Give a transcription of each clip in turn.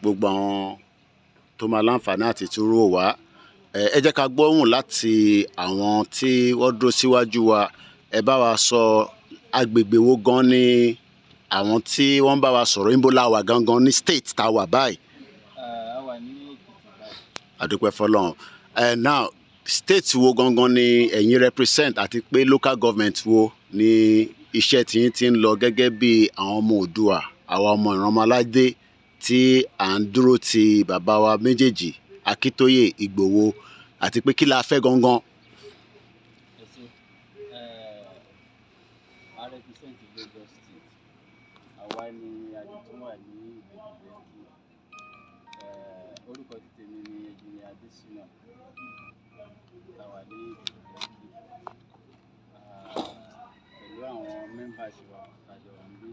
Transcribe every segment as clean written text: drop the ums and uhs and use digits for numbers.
Gbogbo àwọn tó máa láǹfààní àti túró wá, ẹ jẹ́ ká gbóhùn láti àwọn tí wọ́n dúró síwájú wa. Ẹ bá wa sọ agbègbè wo gan ni àwọn tí wọ́n ń bá wa sọ̀rọ̀, níbo la wà gangan ní state tá a wà báyìí? A wà ní Èkìtì báyìí. A dúpẹ́ fọ́lọ́run. Now, state wo gangan ni ẹ̀yin represent, àti pé local government wo ni iṣẹ́ tí yín ti ń lọ gẹ́gẹ́ bí àwọn ọmọ Oòduà, àwa ọmọ ìran tí à ń dúró ti bàbá wa méjèèjì, Akíntóyè, Ìgbòho, àti pé kí la fẹ́ gangan? Ẹ ṣé. A represent Lagos State. Àwa ni àdìtún wà ní Ìbẹ̀jú Lẹ́kì. Orúkọ ti tèmi ni Engineer Adésínà. A wà ní Ìbẹ̀jú Lẹ́kì. Pẹ̀lú àwọn members wa tá jọ wà níbí.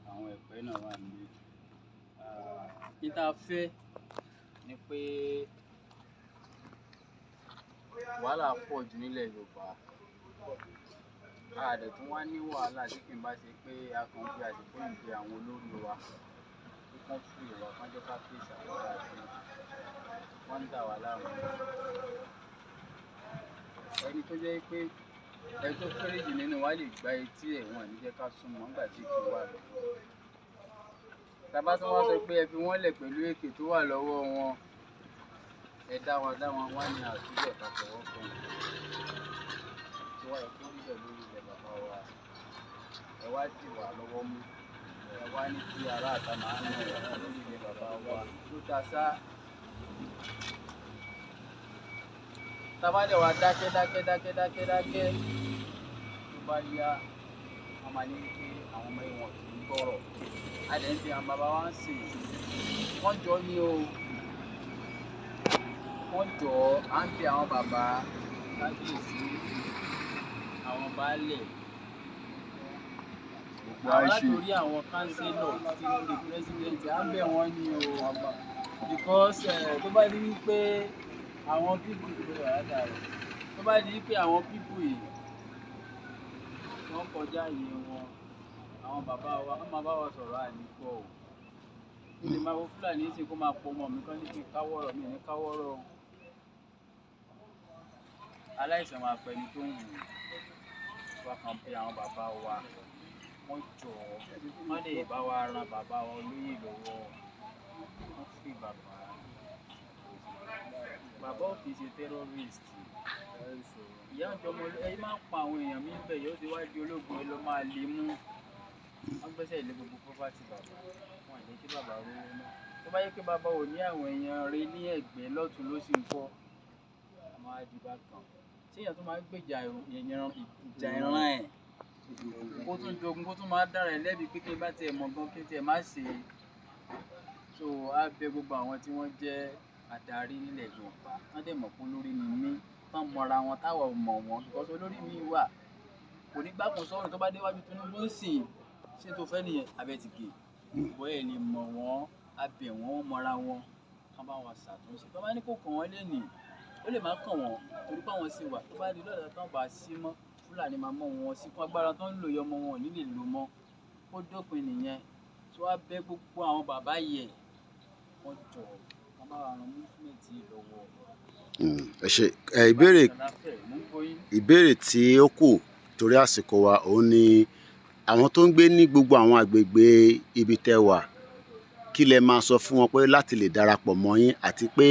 Àwọn Ẹ̀pẹ́ náà wà níbí. N ta fẹ́ ni pé wàhálà pọ̀ jù nílẹ̀ Yorùbá. A dẹ̀ tún wá ní wàhálà tí kì í bá ṣe pé a kàn ń fi àsìkò yìí bẹ àwọn olórí wa pé kán free wa, kán jẹ́ ká face àwọn ará bí. Wọ́n ń dà wá láàmú. Ẹni tó jẹ́ pé ẹni tó kéré jù nínú wa lè gbá etí ẹ̀, wọ́n ò ní jẹ́ ká súnmọ́ nígbà tí èké wà lọ́wọ́. Tá bá tún wá sọ pé ẹ fi wọ́n lẹ̀ pẹ̀lú èké tó wà lọ́wọ́ wọn, ẹ dá wọn wá ní àtúbẹ̀ ká fọwọ́ kàn. Tí wá yẹ kó rí bẹ́ẹ̀ lórí ilẹ̀ bàbá wa. Ẹ wá dì wá lọ́wọ́ mú. Ẹ wá ní kí ará ìta máa nà wá lórí ilẹ̀ bàbá wa. Tó da sá. Tá bá dẹ̀ wá dákẹ́ dákẹ́ dákẹ́ dákẹ́ dákẹ́, tó bá yá, wọ́n máa ní wípé àwọn ọmọ yìí wọn kì í gbọ́rọ̀. A dẹ̀ ń bi àwọn bàbá wa ń sìn. Wọ́n jọ ní o. Wọ́n jọ, à ń bi àwọn bàbá kábíyèsí, àwọn baálẹ̀. Àwọn látòrí àwọn councillor títí dé president, à ń bẹ̀ wọ́n ní o. Because tó bá di wípé àwọn people yìí wà látàárọ̀, tó bá di wípé àwọn people yìí wọ́n kọjá ààyè wọn, àwọn bàbá wa, wọ́n máa bá wa sọ̀rọ̀, àní gbọ́ o. Mo lè máa wo Fúlàní nísìnyí kó máa pọ ọmọ mi kán ní kí n káwọ́rọ̀, mi ò ní káwọ́rọ̀ o. Aláìsàn máa pẹni tó ń wù ú. Wá kàn bí àwọn bàbá wa, wọ́n jọ̀ọ́, wọ́n lè bá wa ran bàbá wa olóyè lọ́wọ́. Wọ́n free bàbá. Bàbá ò kì í ṣe terrorist. Ìyá ìjọmọ ẹ máa ń pa àwọn èèyàn mí bẹ́ẹ̀, yóò ti wá di ológun, ẹ lọ máa lè mú. Wọ́n gbẹ́sẹ̀ lé gbogbo property bàbá. Wọ́n ò jẹ́ kí bàbá rówó ná. Tó bá jẹ́ pé bàbá ò ní àwọn èèyàn rere ní ẹ̀gbẹ́ lọ́tùn lósì ńkọ́, a máa di bákan. Ṣé èèyàn tó máa ń gbèjà ìjà ìran ẹ̀, kó tún jogun, kó tún máa dára ẹ lẹ́bi pé kí n bá tiẹ̀ mọ̀ gan kí n tiẹ̀ má ṣe. So á bẹ gbogbo àwọn tí wọ́n jẹ́ adarí nílẹ̀ Yorùbá, wọ́n dẹ̀ mọ̀ pé olórí ni mí, tán mọra wọn táwa ò mọ̀ wọ́n, because olórí mi wà kò ní gbákùn sọ́run tó bá déwájú Tinubu ń sìn, ṣé tó fẹ́ nìyẹn abẹ́ ti gé. Bọ́ ẹ lè mọ̀ wọ́n, á bẹ̀ wọ́n, wọ́n mọra wọn, kán bá wọn ṣàtúnṣe. Tó bá ní kó kàn wọ́n lénìí, ó lè má kàn wọ́n torí pé àwọn sì wà. Tó bá di lọ́la tán bá sí mọ́, Fúlàní máa mọ́ wọn sí fún agbára tó ń lò yọ ọmọ wọn ò ní lè lò mọ́. Ó dópin nìyẹn. Tó wá bẹ gbogbo àwọn bàbá yẹ, wọ́n jọ, kán bá wa ran movement yìí lọ́wọ́. Ẹ ṣé. Ẹ ìbéèrè, ìbéèrè tí ó kù torí àsìkò wa, òun ni àwọn tó ń gbé ní gbogbo àwọn àgbègbè ibi tẹ́ wà, kí lẹ máa sọ fún wọn pé láti lè darapọ̀ mọ́ yín, àti pé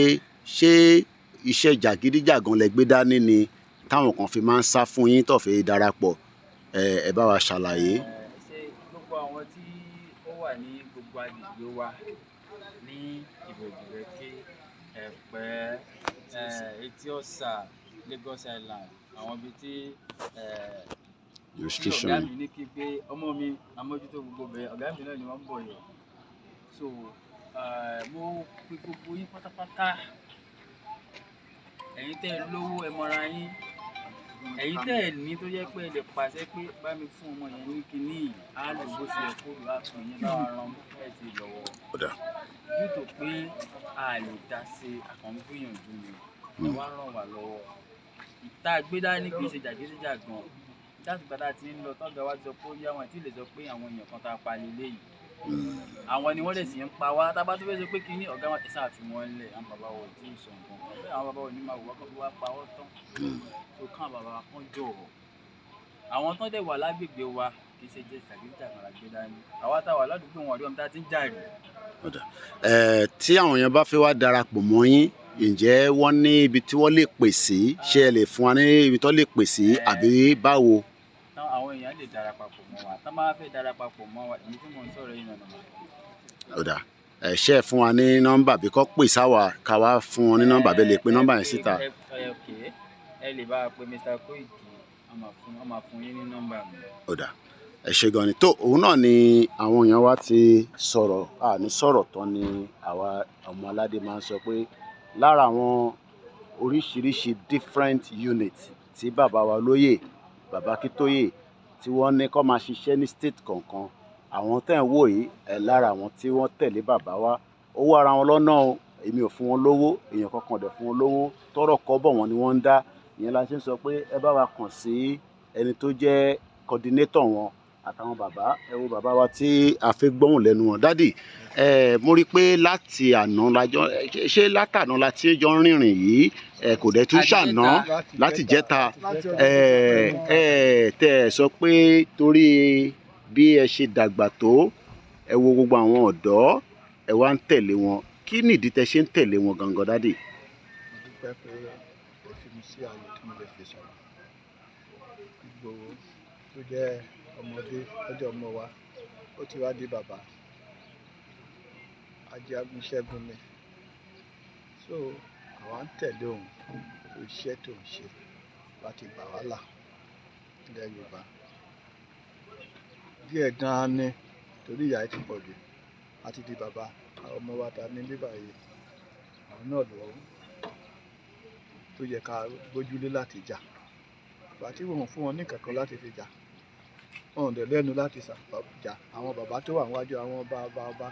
ṣé iṣẹ́ jàgídíjàgan lẹ gbé dání ni táwọn kan fi máa ń sá fún yín tó fi darapọ̀? Ẹ bá wa ṣàlàyé. Ṣé gbogbo àwọn tí ó wà ní gbogbo agbègbè wa ní Ìbẹ̀jú Lẹ́kì, Ẹ̀pẹ́, Etí Ọ̀sà, Lagos Island, àwọn ibi tí tí ọ̀gá mi ní kí pé ọmọ mi amójútó gbogbo bẹ́ẹ̀, ọ̀gá mi náà ni wọ́n ń bọ̀ yẹn. So mo pe gbogbo yín pátápátá. Ẹ̀yin tẹ́ ẹ lówó, ẹ mọra yín. Ẹ̀yin tẹ́ ẹ ní tó jẹ́ pé ẹ lè pàṣẹ pé bá mi fún ọmọ yẹn ní kinní yìí, á lò bó ṣe yẹ kó lò, á fún yín, bá wa ran movement yìí lọ́wọ́. Due to pé a lè dá sí, a kàn ń gbìyànjú ni. Ẹ wá ràn wá lọ́wọ́. Ìta gbé dání kì í ṣe jàgídíjàgan. Láti ìgbà tí a ti ń lọ, tọ́gà wa ti sọ pé ó yá, wọn tí lè sọ pé àwọn èèyàn kan tá a pa leléyìí. Àwọn ni wọ́n lè sì ń pa wá. Tá a bá tó fẹ́ sọ pé kínní ọ̀gá wa, ẹ sáà fi wọ́n lẹ̀. Àwọn bàbá wa ò tí ì sọ nǹkan kan bẹ́ẹ̀. Àwọn bàbá wa ò ní máa wò wá kó fi wá pa wọ́n tán. Tó kàn bàbá wa kán jọ̀ọ́. Àwọn tán dẹ̀ wà lágbègbè wa, kì í ṣe jẹ́ jàgídíjàgan la gbé dání. Àwa tá a wà ládùúgbò wọn rí ọmọ tá a ti ń jà rí. Ẹ tí àwọn èèyàn bá fẹ́ wá darapọ̀ mọ́ yín, ǹjẹ́ wọ́n ní ibi tí wọ́n lè pè sí? Ṣé ẹ lè fún wa ní ibi tó lè pè sí àbí báwo? Tán àwọn èèyàn lè darapapọ̀ mọ́ wa. Tán bá fẹ́ darapapọ̀ mọ́ wa, èmi tí mò ń sọ̀rọ̀ yìí nànà máa. Ó dáa, ẹ ṣe é fún wa ní nọ́mbà bí kò pè sáwà ká wá fún wọn ní nọ́mbà bẹ́ẹ̀ lè pe nọ́mbà yẹn síta. Ẹ ok, ẹ lè bá a pe Mr. Koiki, a máa fún yín ní nọ́mbà mi. Ó dáa, ẹ ṣe gan ni. Tó òun náà ni àwọn èèyàn wa ti sọ̀rọ̀. Àní sọ̀rọ̀ tán ni àwa ọmọ aládé máa ń sọ pé lára àwọn oríṣiríṣi different units tí bàbá wa lóyè, bàbá Akíntóyè, tí wọ́n ní kó máa ṣiṣẹ́ ní state kọ̀ọ̀kan, àwọn tẹ́ ń wò yìí ẹ̀ lára àwọn tí wọ́n tẹ̀lé bàbá wa. Owó ara wọn lọ́nà o, èmi ò fún wọn lówó, èèyàn kankan ò dẹ̀ fún wọn lówó. Tọ́rọ̀ kọ́bọ̀ wọn ni wọ́n ń dá. Ìyẹn la ṣe ń sọ pé ẹ bá wa kàn sí ẹni tó jẹ́ coordinator wọn àtàwọn bàbá. Ẹ wo bàbá wa tí a fi gbóhùn lẹ́nu wọn. Daddy ẹ, mo rí i pé láti àná lájọ, ṣé látàná la ti jọ ń rìnrìn yìí? Ẹ kò dẹ̀ tún ṣàná láti jẹ́ta. Ẹ ẹ tẹ ẹ sọ pé torí bí ẹ ṣe dàgbà tó, ẹ wo gbogbo àwọn ọ̀dọ́, ẹ wá ń tẹ̀lé wọn. Kí nìdí tẹ ṣe ń tẹ̀lé wọn gangan, daddy? Mo dúpẹ́ pé ẹ fi mi sí ààyè tí mo lè fi sọ̀rọ̀. Ìgbòho tó jẹ́ ọmọdé lọ́jọ́ ọmọ wa, ó ti wá di bàbá ajagun ṣẹ́gun ni. So àwa ń tẹ̀lé òun lórí iṣẹ́ tó ń ṣe láti gbà wá là nílẹ̀ Yorùbá. Díẹ̀ gan-an ni, torí ìyà yìí ti pọ̀ jù. A ti di bàbá. Àwọn ọmọ wa ta ní bíbà yìí, àwọn náà lọ tó yẹ ká gbójúlé láti jà. Ìgbà tí wọ́n fún wọn ní kankan láti fi jà, wọn ò dẹ̀ lẹ́nu láti jà. Àwọn bàbá tó wà níwájú, àwọn ọba ọba ọba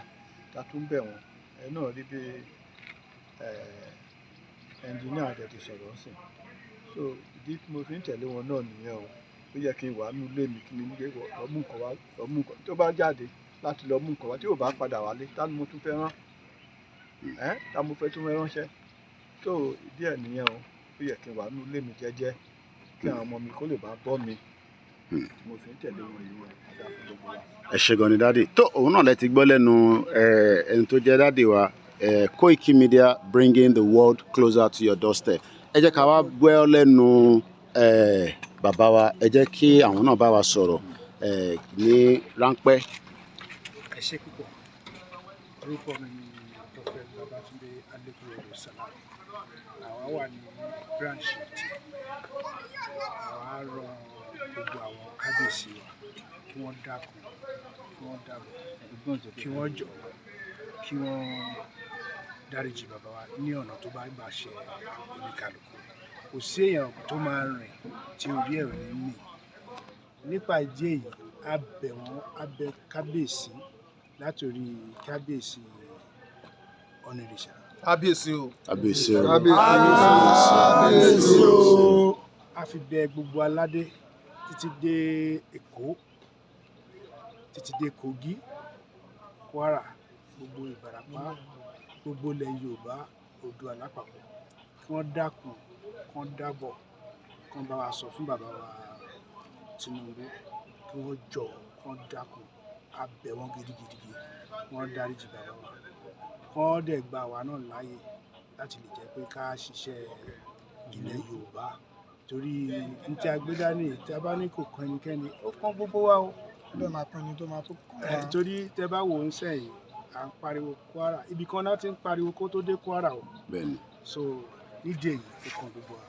ta tún bẹ̀ wọ́n. Ẹ náà rí bí ẹnjiníà rẹ̀ ti sọ̀rọ̀ ńsìn. So ìdí tí mo fi ń tẹ̀lé wọn náà nìyẹn o. Ó yẹ kí n wà nínú ilé mi, kí n ní pé lọ mú nǹkan wá, lọ mú nǹkan. Tó bá jáde láti lọ mú nǹkan wá, tí ò bá padà wálé, tá ni mo tún fẹ́ rán? Ẹ́ tá mo fẹ́ tún fẹ́ ránṣẹ́? So ìdí ẹ̀ nìyẹn o. Ó yẹ kí n wà nínú ilé mi jẹ́jẹ́ kí àwọn ọmọ mi kó lè bá bọ́ mi. Mo fi ń tẹ̀lé wọn yìí o. Àdá fún gbogbo wa. Ẹ ṣé gan ni, daddy. Tó òun náà lẹ ti gbọ́ lẹ́nu ẹni tó jẹ́ daddy wa. Koiki Media, bringing the world closer to your doorstep. Ẹ jẹ́ ká wá gbọ́ lẹ́nu bàbá wa. Ẹ jẹ́ kí àwọn náà bá wa sọ̀rọ̀ ní ráńpẹ́. Ẹ ṣé púpọ̀. Orúkọ mi ni Prophet Babatunde Alekuwodo Salami. Àwa wà ní branch ti àwa. Rọ gbogbo àwọn kábíyèsí wa kí wọ́n dákun, kí wọ́n dábọ̀, kí wọ́n jọ̀ọ́, kí wọ́n dáríjì bàbá wa ní ọ̀nà tó bá gbà ṣe oníkàlùkù. Kò sí èèyàn tó máa rìn tí orí ẹ̀ ò ní mì. Nípa ìdí èyí, a bẹ̀ wọ́n, a bẹ̀ kábíyèsí látòrí Kábíyèsí Ọ̀nìrìṣà. Kábíyèsí o. Kábíyèsí o. Kábíyèsí o. A fi bẹ̀ gbogbo aládé títí dé Èkó, títí dé Kogi, Kwara, gbogbo Ìbàràpá, gbogbo ilẹ̀ Yorùbá, Oòduà lápapọ̀, kí wọ́n dákun, kí wọ́n dábọ̀, kí wọ́n bá wa sọ fún bàbá wa Tinubu kí wọ́n jọ̀ọ́, kí wọ́n dákun. A bẹ̀ wọ́n gidigidi kí wọ́n dáríjì bàbá wa, kí wọ́n dẹ̀ gba àwa náà láàyè láti lè jẹ́ pé ká ṣiṣẹ́ ilẹ̀ Yorùbá, torí n tí a gbé dání, tí a bá ní kò kan ẹnikẹ́ni, ó kan gbogbo wa o. Ó dẹ̀ máa pinnu tó máa tó kàn wá. Torí tẹ bá wò ó ń sẹ́yìn, à ń pariwo Kwara, ibì kan náà ti ń pariwo kó tó dé Kwara o. So nídìí èyí, ó kan gbogbo wa.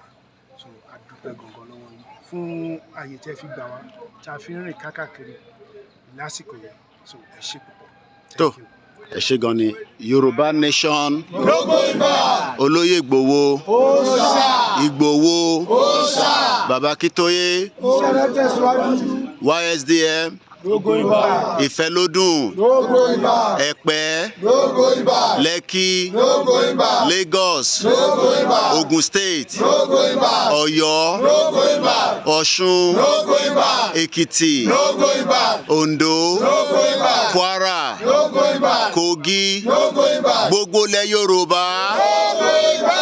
So a dúpẹ́ gangan lọ́wọ́ yín fún ààyè tẹ́ fi gbà wá tá a fi ń rìn káàkiri lásìkò yẹn. So ẹ ṣé púpọ̀. Thank Tó. you. Ẹ ṣé gan ni. Yorùbá Nation, Olóyè Ìgbòho, Ìgbòho, Bàbá Akíntóyè, Iṣẹ́ tẹ̀síwájú. YSDM. No going back. Ìfẹ́lódùn, No going back. Ẹ̀pẹ́, No going back. Lẹ́kí, No going back. Lagos, No going back. Ogun State, No going back. Ọ̀yọ́, No going back. Ọ̀ṣun, No going back. Èkìtì, No going back. Oǹdó, No going back. Kwara, No going back. Kogi, No going back. gbogbo ilẹ̀ Yorùbá. No going back.